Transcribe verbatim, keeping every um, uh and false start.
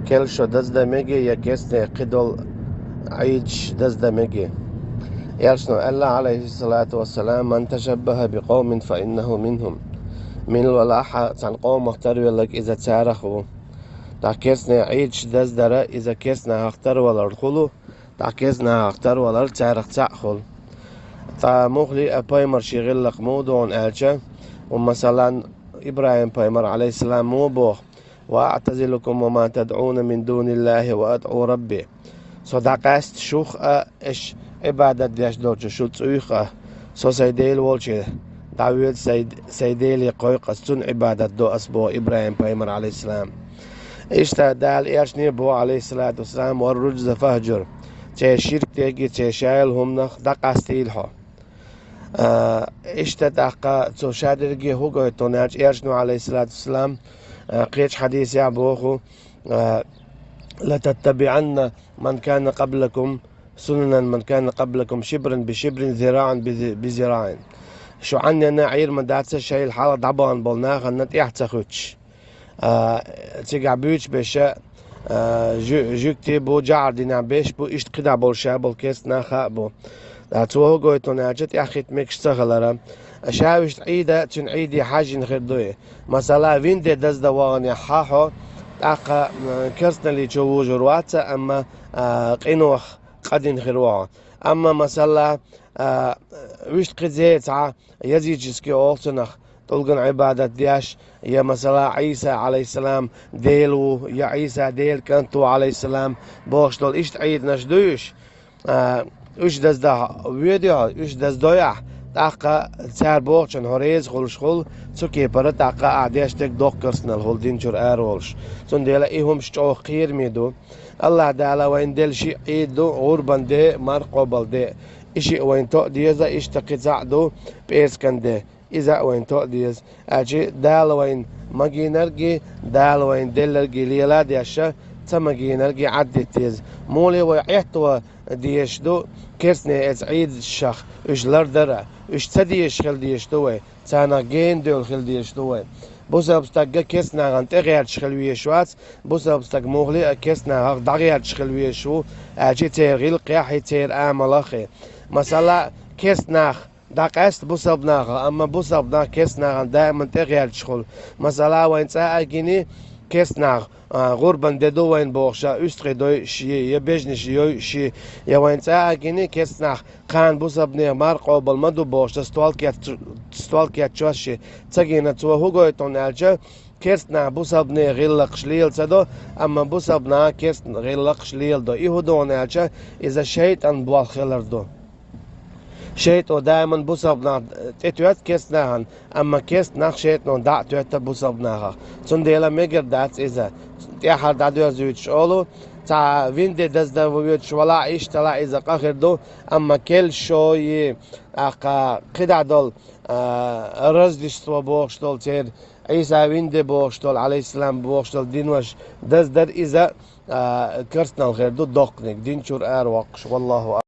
Керла шо даздан меге, я керстаний кхыдола Ӏийдаш даздан меге. Элчано аьлла, Ӏалайхиссалату вассалам: «Ман ташаббаха би къавмин, фа иннаху минхум». Мила велахь а цхьана къомах тарвелларг, иза царах ву. ТӀаккха керстаний Ӏийдаш даздар, иза керстанахах тарвалар хуьлу, тӀаккха керстанахах тарвалар царах цхьаъ хуьлу. Ткъа муххале а пайхамар шен гӀиллакх муха ду хьуна аьлча, масала, ИбрахӀим-пайхамар, Ӏалайхиссалам, муха боху: «Ва аътазилукум ва ма тадӀуна мин дуниллахи ва адӀу Рабби». Со дӀакъаьста шух а, аш Ӏибадат деш долчу шу цӀуйх а. Со сайн Дела волчу дӀавоьду, сайн, сайн Деле кхойкху ас, цунна Ӏибадат до ас, боху ИбрахӀим-пайхамар, Ӏалайхиссалам. Иштта Дала элчане боху, Ӏалайхиссалату вассалам: «Ва рруджза фахджур». Церан ширк дерг а, церан шайолу хӀуманах дӀакъастийла хьо. А, иштта тӀаккха цо шадерриге хӀун гойту хьуна аьлча, элчано, Ӏалайхиссалату вассалам, а, кхечу хьадисехь боху, а: «ЛататтабиӀанна ман кана къаблакум, сунана ман кана къаблакум, шибран би шибрин, зираӀан би зи-, би зираӀин». Шу Ӏаннена Ӏийр ма дац, шайл хьалха дӀабахана болу нахана тӀаьхьа ца хуьттуш. А, цигахь буьйцуш берш а, а, жу-, жуьгти бу, жӀар динехь берш бу, иштта кхидӀа болу ша болу керстанах а бу. Ткъа цо хӀун гойту хьуна аьлча, тӀаьхьахӀитта мегаш ца хилар. Ша вуьшта Ӏийда, цуьнан Ӏийде хьаьжжина хир ду и. Масала, вин де даздан ваханехь хьо, тӀаккха, м, керстаналли чу вужур вац, амма, а, къинойх къа дина хир ву хьо. Амма, масала, а, вуьшта кхин цхьа языческий олу цунах, тӀулган Ӏибадат деш, я, масала, Ӏийса, Ӏалайхиссалам, Дела ву, я Ӏийса Делан кӀант ву, Ӏалайхиссалам, бохуш долу иштта Ӏийданаш дуй уьш? А, уьш даздахь воьдий хьо, уьш даздой ахь, тӀаккха цара бохучунна хьо реза хуьлуш хуьлу, цу кепара тӀаккха ахь деш дерг доккха керстаналла хуьлу, дин чуьра ара волуш. Цундела и хӀумаш чӀогӀа кхераме ду. АллахӀ Дала вайна делла шиъ Ӏийд ду, гӀурбан де, марха къобал де. И шиъ вайна тоъа деза, иштта кхин цхьаъ ду, пӀераскан де. Иза а вайна тоъа деза. Аьлча Дала вайна магийнарг а, Дала вайна делларг а лела а деш, ца магийнарг а Ӏаддита деза. Муха а вай Ӏетта ван дезаш ду, керстанийн эца Ӏийдашах уьш лардар а, уьш ца дезаш хила дезаш ду вай, царнах гена девлла хила дезаш ду вай. Бусалба стаг керстанахана тӀегӀерташ хила везаш вац, бусалба стаг муххале а керстанахах дӀагӀерташ хила везаш ву, аьлча церан гӀиллакхехь а, церан амалах а. Масала, керстанах дӀакъаьста бусалба нахах, амма бусалба нах керстанахана даиман тӀегӀерташ хуьлу. Масала, вайн цӀа а гиний, керстанах, а, гӀурбан де ду вайна бохуш, уьстагӀий дойуш, я бежнаш йойуш, я вайн цӀа а гиний, керстанах кхана бусалбанех марха къобал ма ду бохуш, стол кеч-, стол кечъеш, ца гина, цо хӀун гойту хьуна аьлча, керстанах бусалбанех гӀиллакхаш лела ца до, амма бусалба наха керстанах гӀиллакхаш лела до. И хӀун ду хьуна аьлча, иза шайтӀан болх хилар ду. ШайтӀо даиман бусалба нах тӀетоьтту керстанахана, амма керстанах шайтӀано дӀа а тоьтту бусалба нахах. Цундела мегар дац иза. ТӀаьххьара дӀадоьрзуьйтуш олу, цхьа вин де даздан воьдуш валахь, иштта лахь, иза къа хир ду, амма керла шо а, тӀаккха кхидӀа долу, а, Рождество бохуш долу церан, Ӏийса вин де бохуш долу, Ӏалайхиссалам бохуш долу динош даздар, иза, а, керстаналла хир ду доккханиг, дин чуьра аравоккхуш. Валлаху